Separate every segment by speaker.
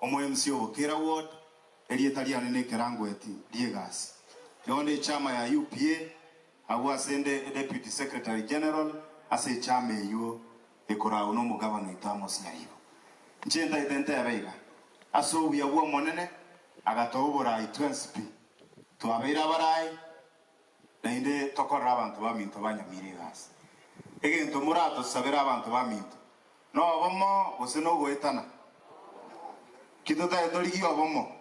Speaker 1: Omo MC o Bokera Ward, erieta riane nekerangweti ri'egasi. Igo nde echama ya UPA, agwo ase nde Deputy Secretary General ase echama eywo ekoragwa nomogabana oito Amos Nyaribo. Inche ntaete ntebe iga, ase obuya bw'Omonene agatoa oborai twensi pi, twabeire abarai, naende tokorere abanto baminto banyamire egasi. Egento moratosabere abanto baminto, nobomo gose nogoetana? Ki totari torigie obomo?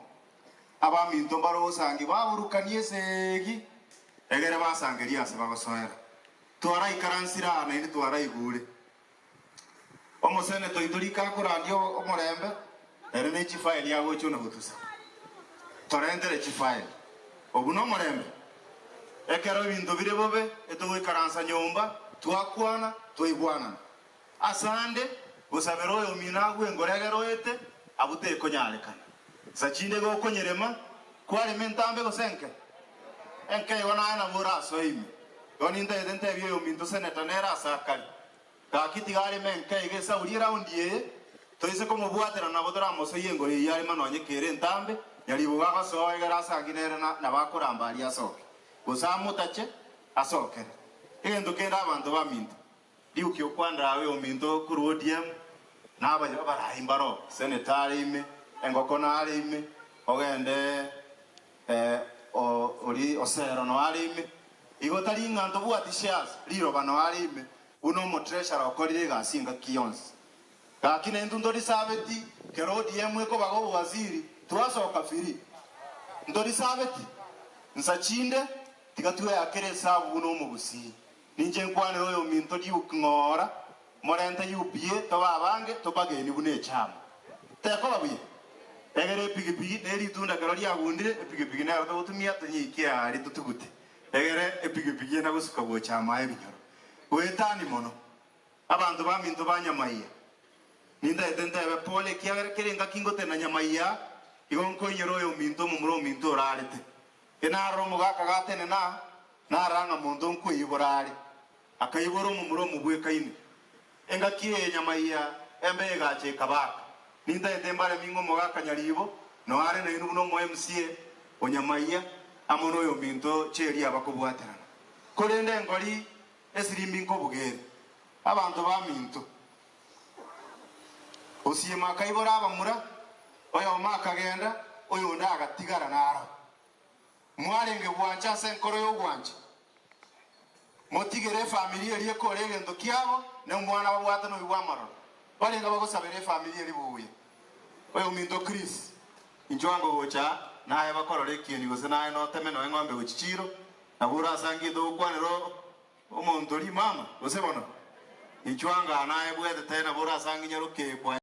Speaker 1: Abaminto mbare ogosangia baburukanie esegi, egere basangerie ase bagosoera. Twaraikaransire aa naende twaraigure. Omoseneta oito rika akorandia omorembe, ere ne chifaeli agocha ona gotusa. Torentere chifaeli. Obwo nomorembe? Ekero ebinto bire bobe, etogoikaransa nyomba, twakwana, twaigwanana. Asande, gosabera oyomino agwe engoro egere oete, abwo tekonyarekana. Nsa chinde gokonyerema, kwarema entambe gose enke? Enke igo naye nabo orasoe ime. Igo nintagete ntebie oyominto seneta nere ase akare. Gaki tiga areme enke iga esauri eraundi eye, toise komobwatera nabo toramosoyie engoro eyio arema nonye kere entambe, nyaribogo agosoa egere asangi nere nabo akoramba aria asoke, gose amotache asokere. Egento kende abanto baminto, Riuki okwanera aye ominto korwa ODM na abarai mbaro, seneta are ime, engoko nare ime, ogende ori Osero no are ime. Igo tari ng'a ntobwati shares, riroba no are ime, buna omotreasurer okorire egasi engaki yonsi. Gaki naintwe ntorisabeti kero ODM ekobaga obowaziri twasoka free. Ntorisabeti? Nsa chinde tiga tweakere esabu buna omogusii. Ninche nkwanere oyominto Duke ng'ora, morente UPA tobe abange tobageni buna echama. Tekoba buya? Egere epigipigi ne ritunda kero riagundire, epigipigi nero togotumia tonyeikie aria totugute. Egere epigipigi ena gosuka gocha amae ebinyoro. Goetani mono. Abanto baminto ba Nyamaiya, nintagete ntebe pole ekiagera kera engaki ngotena Nyamaiya igo nkoinyora oyominto omomura ominto orarete. Enarora omogaka gatenena aa, narora ng'a monto nkoiyibora are, akaibora omomura omobwekaine. Engaki eye enyama ya embe egacha ekabaaka. Nintagete mbaremi ng'a omogaka Nyaribo noo are nainwe buna omo MCA o Nyamaiya amo noyominto Cheria bakobwaterana. Korende engori esirimbi nkobuga ere. Abanto baminto. Osiemo akaibora abamura, oyomo akagenda, oyonde agatigara naro. Mwarenge gwancha ase enkoro y'ogwancha, motigere efamiri eria ekore egento kiabo, na omwana babwate noyio bw'amaroro. Barenge bagosabera efamiri eria buya. Oyominto Chris, inchuo ango gocha aa, naye bakorora ekieni gose naye noteme noe eng'ombe gochia chiiro, nabo orasangie togokwanera omonto rimama, gose bono? Inchuo anga aa naye bwetete nabo orasangie nyaroke kwa.